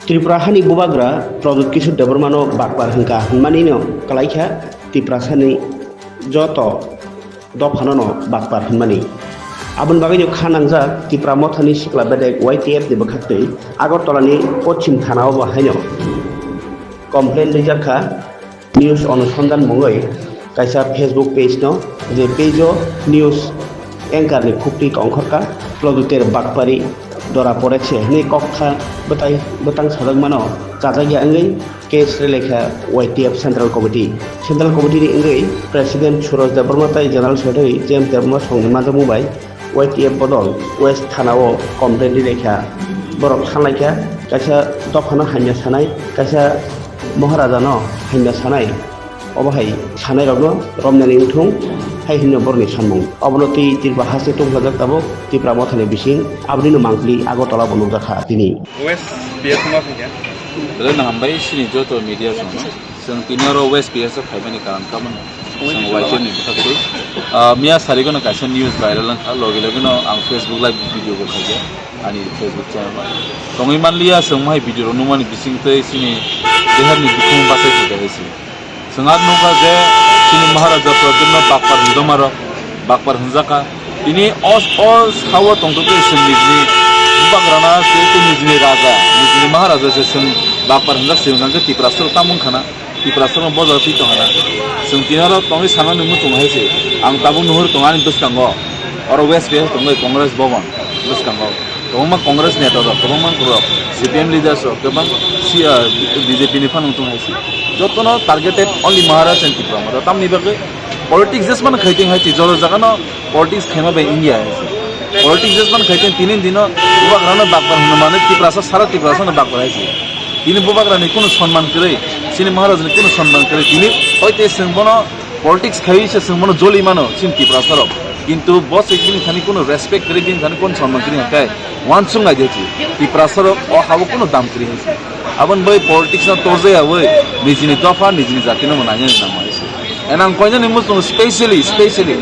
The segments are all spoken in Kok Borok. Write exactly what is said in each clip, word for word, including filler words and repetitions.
Tripura hani bubagra Pradyut Kishore Debbarmano bakpar hwnkha hwnmanino kwlaikha Tiprasani joto dophanono bakpar hwnmani. Aboni bagwino kha nangjak Tipra Mothani sikla bedek Y T F ni bwkhaktwi Agartala ni Pochim Thana o bo haino complaint rijak kha. News Anusandhan mungwi kaisa Facebook page no, je page o news anchor ni khukti ongkhorkha Pradyuter bakpari dora porekse hwnwi koktha bwtai bwtang sajakmano chajakya wngwi case rwlaikha Y T F Central Committee. Central Committee ni wngwi President Suraj Debbarma tei General Secretary James Debbarma songni manjakmung bai Y T F bodol West Thana o complaint ri laikha. Borok thanlaikha, kaisa dophano hamya sanai, kaisa Maharajano hamya sanai. Obo hai sanairokno romnani wngthung, hai hwnwi borokni sanmung. Obono twi Tripura haste tongthajak tabuk Tipra Mothani bising, abonino mangpili Agartala bo nukjakha tini. West P F no khaikha. Belai no hambai sini joto media song. Chwng tini oro West P S o phaimani karon tamo chwng Y T F ni bwkhaktwi. Ah, miya sarigwno kaisa news viral wngkha, logi logino ang Facebook live video bo khaikha ani Facebook channel o. Tongwi manliya chwng mohai video rok nukmani bisingtwi chini deharni bukhuk bachai khaikha hai se. Chwng aro nukha je chini Maharaja Pradyutno bakpar hwnjamarok, bakpar hwnjakha. Tini o, o sao tongthokgwi chwng nijini bubagrana tei nijini raja, nijini Maharaja se chwng bakpar hwnjak se hwnkha khe Tiprasarok tamo wngkhana. Tiprasarokno boja twi tongkha na. Chwng tini oro tongwi sanani muchung hai se. Ang tabuk nuhur tongo ani bwskango. Oro West Bihar tongwi Congress Bhavan bwskango. Kwbangma Congress neta rok, kwbangma rok, C P M leaders rok, kwbang si-, ah, B J P ni phano wngtong hai se. Jotono targeted only Maharaj and Tipra Motha. Tamni bagwi politics jesmano khai tong hai se. Joto jagano politics khaima bai India hai se. Politics jesmano khai tong tini dino bubagrano bakpar hwnwi mano Tiprasa sara Tiprasano bakpar hai se. Tini bubagrani kunu sonman kwrwi, chini Maharajni kunu sonman kwrwi. Tini hoi tei chwng bono politics khaiwi se chwng bono joli mano chini Tiprasarok. Kintu bo se bini thani kunu respect kwrwi, bini thani kunu sonman kwrwi hwnkhe uansuk nai di hai se. Tiprasarok o habo kunu dam kwrwi hai se. Aboni bai politics no torjaya wi nijini dopha, nijini jati no bo nainani nangma hai se. And ang koinani muchungo specially, specially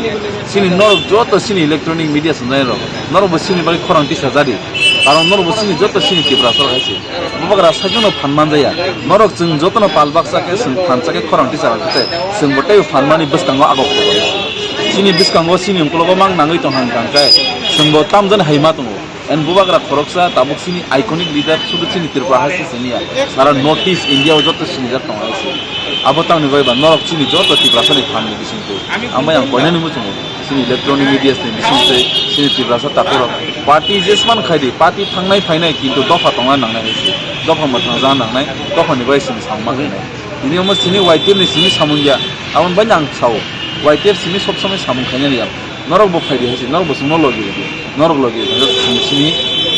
chini norok joto chini electronic media swngjani rok, norok bo chini bagwi khorang tisa jadi. Karon norok bo chini joto chini Tiprasa rok hai se. Bubagra sakno phan manjaya. Norok chwng jotono pal baksa khe chwng phan cha khe khorang tisa rok khe chwng bo tei phan mani bwskango agok khe. Chini bwskango chini ungkologo mang nangwi tong hang kang khe chwng bo tamjani hai ma tongo. And bubagra khoroksa tabuk chini iconic leader sudu chini Tripura hai se chini ya. Sara North East India o joto sinijak tongo hai se. Abo tamni bai ba norok chini joto Tiprasa ni phan ni bising twi. Amai ang koinani muchungo. Chini electronic media ni bising twi chini Tiprasa takhorok party jesman khai di, party thangnai phainai kintu dopha tongna nangnai hai se. Dopha mwthang ja nangnai, dopha ni bai chwng samung ma khainai. Tini omo chini Y T F ni simi samung ya. Aboni bai ang sao. Y T F simi sob somoi samung khainani ya. Norok bo phai di hai se, norok bo chwngno logi rw di. Norok logi rw di. Chwng chini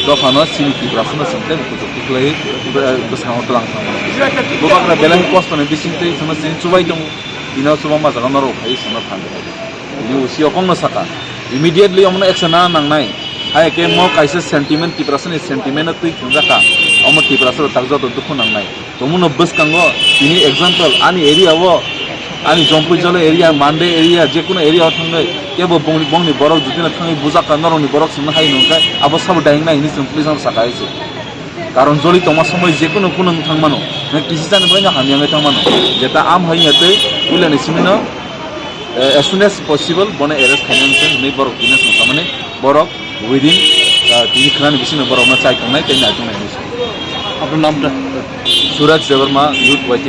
dopha no, chini Tiprasa no chwng tei kuchuk tiklai, eh, bwskango twlang thang. Bubagra belai kosto ni bising twi chwngno chini chubai tongo. Tini o chuba ma jaga norok phai chwngno phan di hai di. Tini usi o kongno saka. Immediately omono action na nangnai. Hai khe mo kaisa sentiment, Tiprasa ni sentiment no twi thwngjak kha. Omo Tiprasa rok tak joto dukhu nangnai. Tongmano bwskango tini example ani area o, ani Jompui Jala area, Mande area, jekunu area o thangwi kebo bongni, bongni borok jotino thangwi bujak kha, norokni borok chwngno hai nung khe abo sabo daing nai hinwi chwng police no saka hai se. Karon joli tongma somoi jekunu kunu wng thang mano, nang kisi chani bagwi no hamya wngwi thang mano. Jeta am hai ya tei puilani simi no, eh, as soon as possible bono arrest khainani se hinwi borok tini chwng samani borok within, ah, tini khwnani bisingo borokno chai tongnai tei nai tongnai hinwi sa. আপনার নামটা? Suraj Debbarma, Youth Y T F.